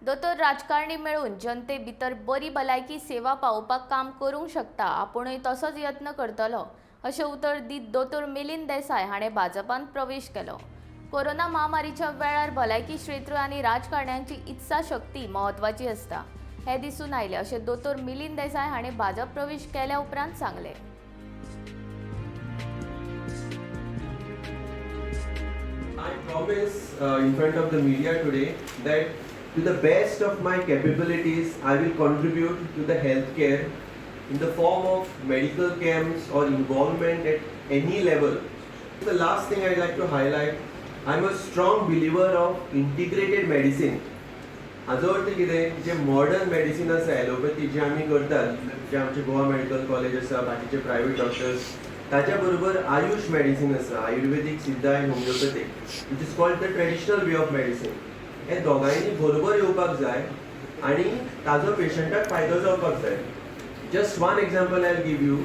दोतोर राजकारणी मेळून जनते भितर बरी भलायकी सेवा पावोवपाक काम करूंक शकता, आपुणूय तसोच यत्न करतलो अशें उतर दीत दोतोर मिलिंद देसाय हाणें भाजपांत प्रवेश केलो. कोरोना महामारीच्या वेळार भलायकी क्षेत्र आनी राजकारण्यांची इत्साशक्ती म्हत्वाची आसता हें दिसून आयलें अशें दोतोर मिलिंद देसाय हाणें भाजप प्रवेश केल्या उपरांत सांगलें. I promise in front of the media today that to the best of my capabilities, I will contribute to the healthcare in the form of medical camps or involvement at any level. The last thing I'd like to highlight, I'm a strong believer of integrated medicine. हाजो अर्थ कितें, जे modern medicine आसा, allopathy जे आमी करतात, जे आमचे Goa medical college आसा, बाकीचे private doctors, ताच्या बरोबर आयुश मेडिसीन आसा, आयुर्वेदीक, सिद्धा आनी homeopathic, which is called the traditional way of medicine. हे दोगांयनी बरोबर येवपाक जाय आनी ताजो पेशंटाक फायदो जावपाक जाय. Just one example I give you.